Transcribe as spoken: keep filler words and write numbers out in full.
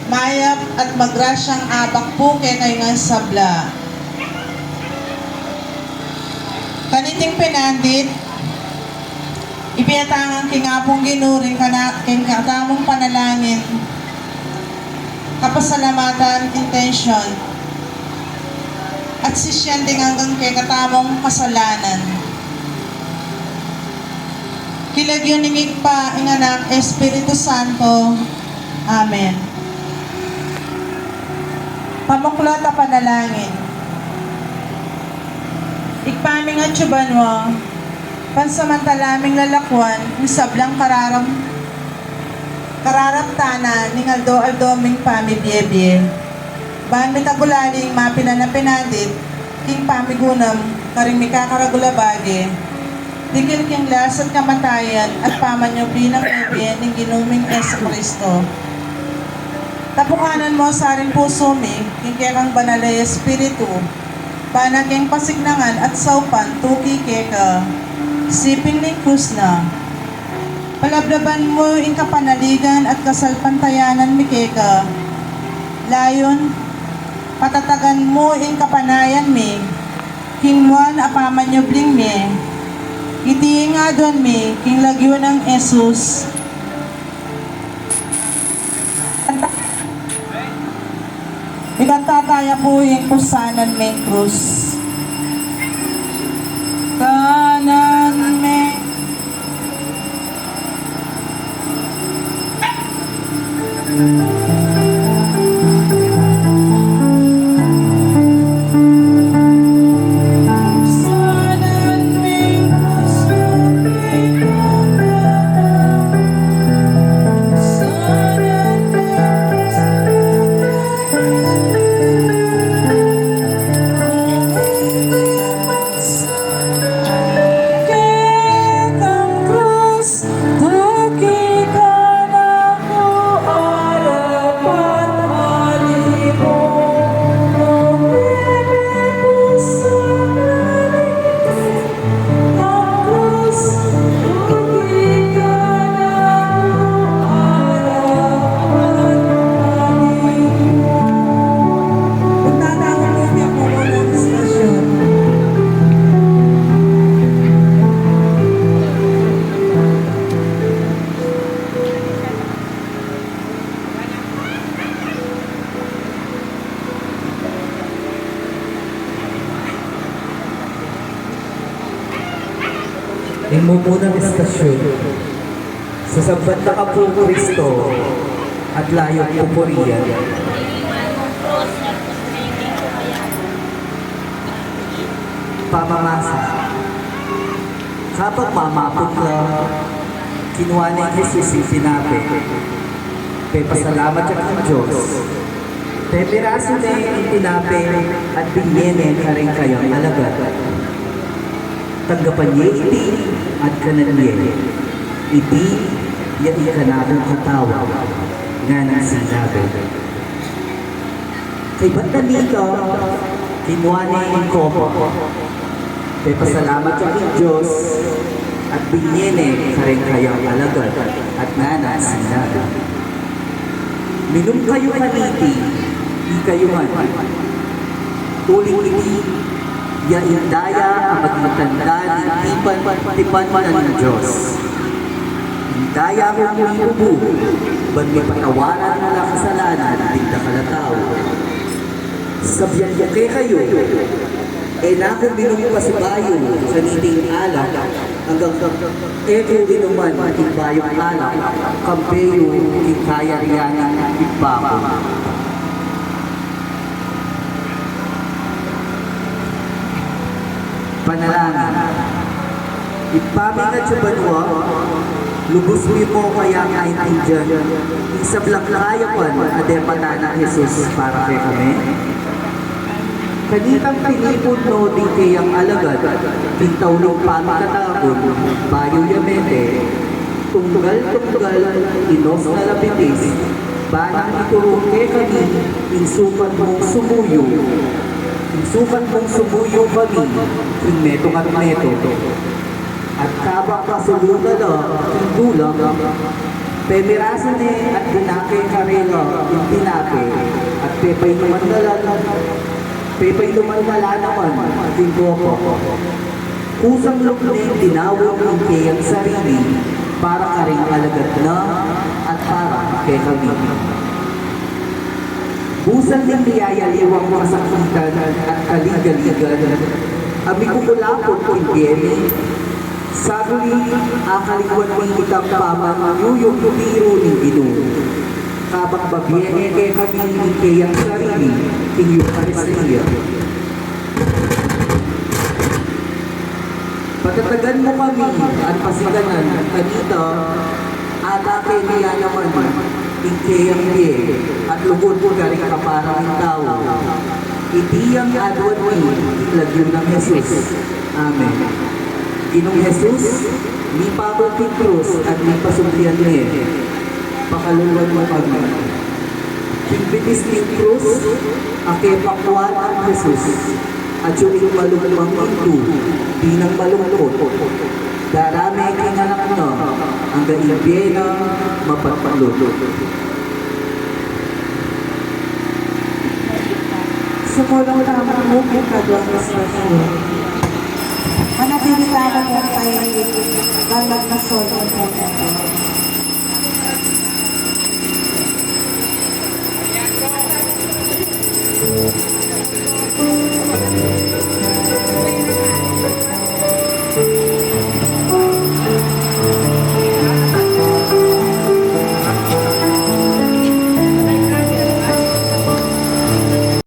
Mayap at magrasyang abak pu kekayu ngan sabla. Kaniting pinandit, ibie ta ngan king Apung Ginu ring kana-, king katamung panalangin, kapasalamatan, intensyon, at sisian ding anggang kekatamung kasalanan. King lagyu ning Ibpa, ing Anak, Espiritu Santo. Amen. Pamuklat a panalangin. Ibpa ming atsu banua, pansamantala ming lalakwan ing sablang kararam-, kararaptan na ning aldo-aldo ming pamibiebie. Ban mi tagulali ing mapilan a pinandit king pamigunam karing mikakaragul a bage, dikil king lasat kamatayan at pamanyubli nang mebie ning Ginu ming Jesucristo. Tapukanan mu sa ring pusu mi king kekang banal a Espiritu, bana keng pasignangan at saupan tuki keka. Siping ning krus na. Palablaban mu ing kapanaligan at kasalpantayanan mi keka. Layun, patatagan mu ing kapanayan mi king muan a pamanyubling mie. Iti ing aduan mi king lagyu nang Jesus. Ikanta taya pu ing pusanan ming krus. Kanan ming Ing mumunang estasyun. Sasabat na ka pu, Kristo, at layun pupurian. Pamamasa. Kabang mamaput la, kinua neng Jesus ing tinape, pepasalamat ya king Dios, pepirasu ne ing tinape at binie ne karing kayang alagad. Tanggapan ye iti at kanan ye. Iti ya ing kanakung katawan, nganang sinabi. Kaybat na nita, kinua ne ing kopa, pepasalamat ya king Dios, at binie ne karing kayang alagad, at nganang sinabi, "Minum kayu kaniti, ikayu ngan. Uling iti ya ing daya a maging tanda ning tipan, tipan na ning Dios. Ing daya kung miubu, ban mipatawaran na kasalanan ding dakal a tau." Sabian ku kekayu, e na ku minum pasibayu kaniting alak, anggang e ku inuman ing bayung alak, kambe yu king kayarian ning Ibpa ku. Panalangin. Ibpa mi a atsu banua, lubus mi mu kayang aintindian ing sablang kayapan a depatan nang Jesus para kekami. Kanitang tinipun no ding kayang alagad king tauling pamikatagun, bayu ya mete, tunggal-tunggal inos na la bitis, banang iturung kekami ing sukat mung sumuyu, ing sukat mung sumuyu kami king metung at metung. At kabang pasulu na la ing dulang, Pemirasu ne at dinake karela ing tinape, at pepainuman na la, pepainuman na la naman ing kopa. Kusang lub neng dinaun ing keyang sarili para karing alagad na at para kekami. Busal ning miyayaliwang kasakitan at kaligaligan a mikukulaput king bie mi, sabuli, akalingwan mi itang pamanyuyung tiru ning Ginu, kabang babie ne kekami ing keyang sarili king Eukaristia. Patatagan mu kami at pasiganan kanita, at ake mi ya naman ing keyang bie at lugud karing kaparang tau. Iti yang aduan mi king lagyu nang Jesus. Amen. Ginung Jesus, mipakul king krus at mipasumpian ne, pakaluluan mu kami. King bitis ning krus, ake pakuan nang Jesus, atyu ing malugmang mintu, di nang malungkut. Darame king anak na, angga ing bie na mapatpatlut. Sumulung tamu king kaduang istasyon. Manatili tamu pong tahimik, ban magmasul ing pueblo.